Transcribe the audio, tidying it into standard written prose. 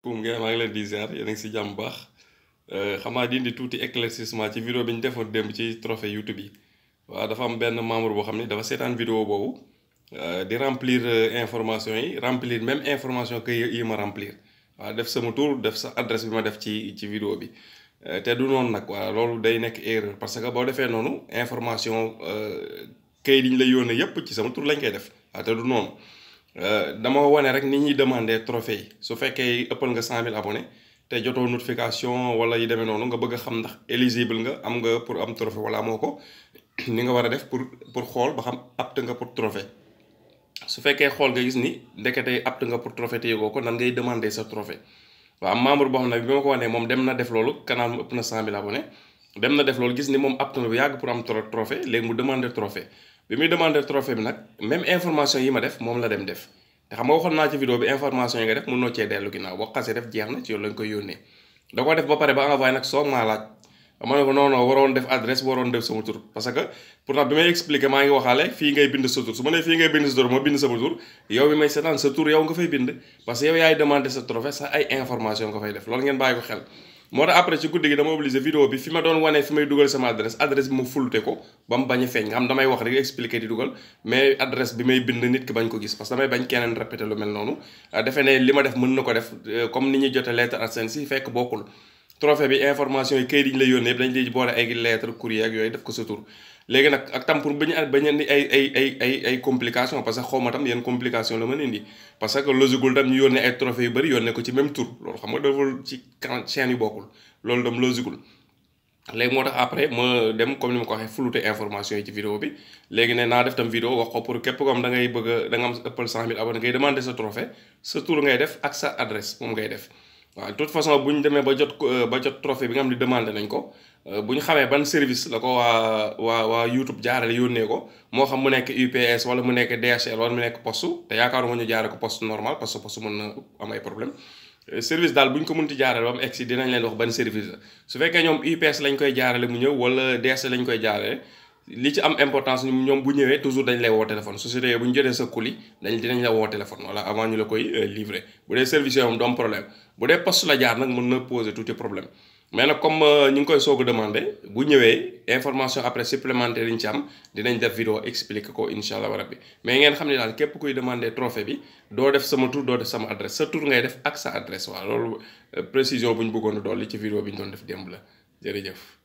Koungheul ngeen maa ngi leen di ziar yéen a ngi si jàmm bu baax xam naa di indi tuuti éclaircissement ci vidéo bi ñu defoon démb ci trophée YouTube yi waaw dafa am benn membre boo xam ne dafa seetaan vidéo boobu di remplir information yi remplir même information que yi ma remplir waaw def sama tour def sa adresse bi ma def ci vidéo bi te du noonu nag waaw loolu day nekk erreur parce que boo defee noonu information kayit yi ñu la yónnee yépp ci sama tour lañ koy def waaw te du noonu. Dama wane rek ni ñuy demander trophée yi su fekkee ëppal nga 100 000 abonnés te jotoo notification wala yi demee noonu nga bëgg a xam ndax éligible nga am nga pour am trophée wala amoo ko ni nga war a def pour xool ba xam apte nga pour trophée su fekkee xool nga gis ni ndekete apte nga pour trophée te yëgoo ko nan ngay demander sa trophée waaw membre boo xam ne bi ma ko wanee moom dem na def loolu canal mu ëpp na 100 000 abonnés dem na def loolu gis ni moom apte na bu yàgg pour am trophée léegi mu demander trophée bi muy demander trophée bi nag même information yi ma def moom la dem def te xam nga waxoon naa ci vidéo bi information yi nga def mënoo cee dellu ginnaaw boo xasee def jeex na ci yow lañ koy yónnee da ko def ba pare ba envoyé nag soog maa laaj ma ne ko non non waroon def adresse waroon def sama tur parce que pourtant bi may expliquer maa ngi waxaale fii ngay bind sa tur su ma nee fii ngay bind sa tur ma bind sama tur yow bi may seetaan sa tur yow nga fay bind parce que yow yaay demandé sa trophée sa ay information nga fay def loolu ngeen bàyyi ko xel moo tax après ci guddi gi dama obligé vidéo bi fi ma doon wanee fi may dugal sama adresse bi ma fulute ko ba mu bañ a feeñ nga xam damay wax rek expliquer di dugal mais adresse bi may bind nit ki bañ ko gis parce que damay bañ keneen répété lu mel noonu defe ne li ma def mën na ko def comme ni ñuy jote lettre AdSense si fekk bokkul trophée bi information yi kayit yi ñu la yónnee yëpp dañ lay boole ay lettre courrier ak yooyu def ko sa tur léegi nag ak tam pour bañ a indi ay complication parce que xaw ma tam yenn complication la mën indi parce que logiqueul tam ñu yónnee ay trophée yu bëri yónnee ko ci même tur loolu xam nga dafa ci chaîne yu bokkul loolu tam logiqueul léegi moo tax après ma dem comme ni ma ko waxee flouter information yi ci vidéo bi léegi ne naa def tam vidéo wax ko pour képp ko am da ngay bëgg a da nga am ëppal 100 000 abonnés ngay demander sa trophée sa tur ngay def ak sa adresse moom ngay def waaw de toute façon bu ñu demee ba jot trophée bi nga xam ne demandé nañ ko bu ñu xamee ban service la ko waa YouTube jaarale yónnee ko moo xam mu nekk UPS wala mu nekk DHL wala mu nekk poste te yaakaaruma ñu jaare ko poste normal parce que poste mën na am ay problème service daal bu ñu ko mënti jaarale ba mu egsi dinañ leen wax ban service la su fekkee ñoom UPS lañ koy jaarale mu ñëw wala DHL lañ koy jaarale li ci am importance ñoom bu ñëwee toujours dañ lay woo téléphone société bu ñu jotee sa colis dinañ la woo téléphone wala avant ñu la koy livrer bu dee service yooyu moom du am problème bu dee poste la jaar nag mën na poser tuuti problème mais nag comme ñu ngi koy soog a demandé bu ñëwee information après supplémentaire yi ñu ci am dinañ def vidéo expliquer ko incha allah rabbi mais ngeen xam ne daal képp kuy demandé trophée bi doo def sama tur doo def sama adresse sa tur ngay def ak sa adresse waaw loolu précision bu ñu bëggoon a dolli ci vidéo bi ñu doon def démb la jërëjëf.